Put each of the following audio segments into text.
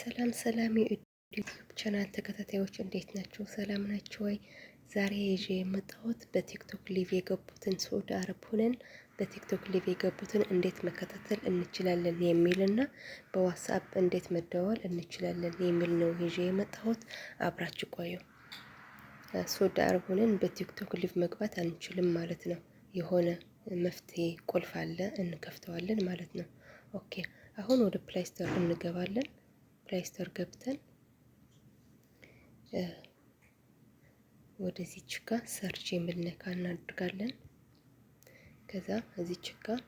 ሰላም ሰላም የዩቲዩብ ቻናል ተከታታዮች እንዴት ናችሁ? ሰላም ናችሁ ወይ? ዛሬ ይዤ የመጣሁት በቲክቶክ live የገቡትን ስዑድ አረብ ሆነን በቲክቶክ live የገቡትን እንዴት መከታተል እንችላለን የሚልና በዋትስአፕ እንዴት መደዋወል እንችላለን የሚል ነው ይዤ የመጣሁት። አብራችሁ ቆዩ። ስዑድ አረብ ሆነን በቲክቶክ live መግባት አንችልም ማለት ነው። የሆነ መፍትሄ ቁልፍ አለ፣ እንከፍተዋለን ማለት ነው። Okay፣ አሁን ወደ Play Store እንገባለን። Play Store ገብተን ወደዚች ጋ search የሚል ነካ እናድርጋለን። ከዛ እዚች ጋ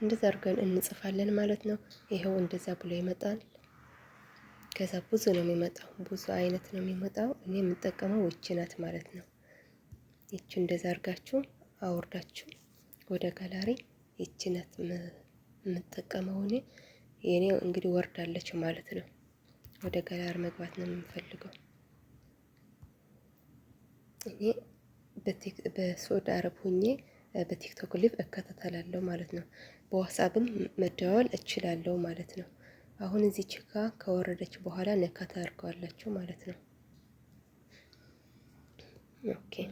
እንደዛ አድርገን እንጽፋለን ማለት ነው። ይኸው እንደዛ ብሎ ይመጣል። ከዛ ብዙ ነው የሚመጣው፣ ብዙ አይነት ነው የሚመጣው። እኔ የምጠቀመው ይቺ ናት ማለት ነው። ይቺ እንደዛ አድርጋችሁ አውርዳችሁ ወደ ጋላሪ ይቺ ናት የምጠቀመው እኔ። የኔ እንግዲህ ወርዳለች ማለት ነው። ወደ ጋላሪ መግባት ነው የምፈልገው እኔ በስዑድ አረብ ሁኜ በቲክቶክ live እከታተላለሁ ማለት ነው። በዋትስአፕም መደዋወል እችላለሁ ማለት ነው። አሁን እዚህ ጋ ከወረደች በኋላ ነካ ታደርገዋላችሁ ማለት ነው። Okay፣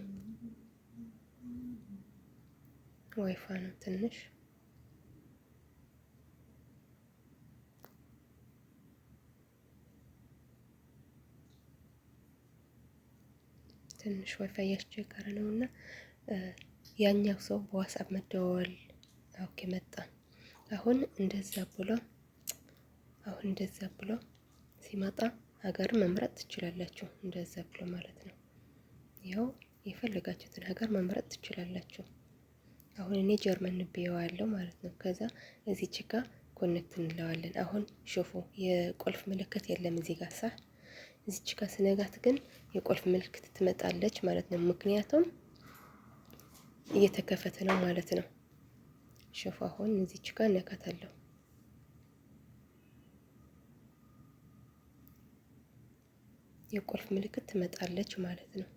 WiFi ነው ትንሽ። ትንሽ ዋይፋይ እያስቸገረ ነው እና ያኛው ሰው በዋትስአፕ መደዋወል። Okay፣ መጣ። አሁን እንደዛ ብሎ ሲመጣ ሀገር መምረጥ ትችላላችሁ። እንደዛ ብሎ ማለት ነው። ይኸው የፈለጋችሁትን ሀገር መምረጥ ትችላላችሁ። አሁን እኔ ጀርመን ብየዋለሁ ማለት ነው። ከዛ እዚች ጋ connect እንለዋለን። አሁን شوفوا፣ የቁልፍ ምልክት የለም እዚህ ጋር ሳ እዚች ጋ ስነካት ግን የቁልፍ ምልክት ትመጣለች ማለት ነው። ምክንያቱም እየተከፈተ ነው ማለት ነው። شوفوا፣ አሁን እዚች ጋር ነካታለሁ። የቁልፍ ምልክት ትመጣለች ማለት ነው።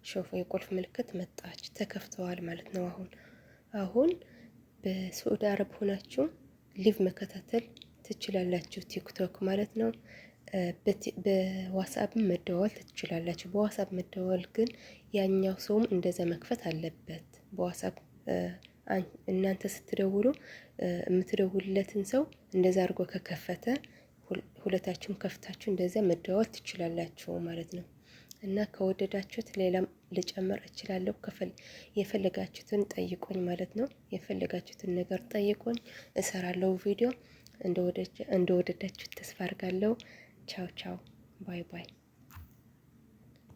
شوفوا፣ የቁልፍ ምልክት መጣች፣ ተከፍተዋል ማለት ነው። አሁን በስዑድ አረብ ሆናችሁ live መከታተል ትችላላችሁ፣ ቲክቶክ ማለት ነው። በዋትስአፕ መደዋወል ትችላላችሁ። በዋትስአፕ መደዋወል ግን ያኛው ሰውም እንደዛ መክፈት አለበት። በዋትስአፕ እናንተ ስትደውሉ የምትደውሉለትን ሰው እንደዛ አድርጎ ከከፈተ ሁለታችሁም ከፍታችሁ እንደዛ መደዋወል ትችላላችሁ ማለት ነው። እና ከወደዳችሁት ሌላም ልጨምር እችላለሁ። የፈለጋችሁትን ጠይቁኝ ማለት ነው። የፈለጋችሁትን ነገር ጠይቁኝ፣ እሰራለሁ ቪዲዮ። እንደወደዳችሁት ተስፋ አድርጋለሁ። ቻው ቻው፣ bye bye።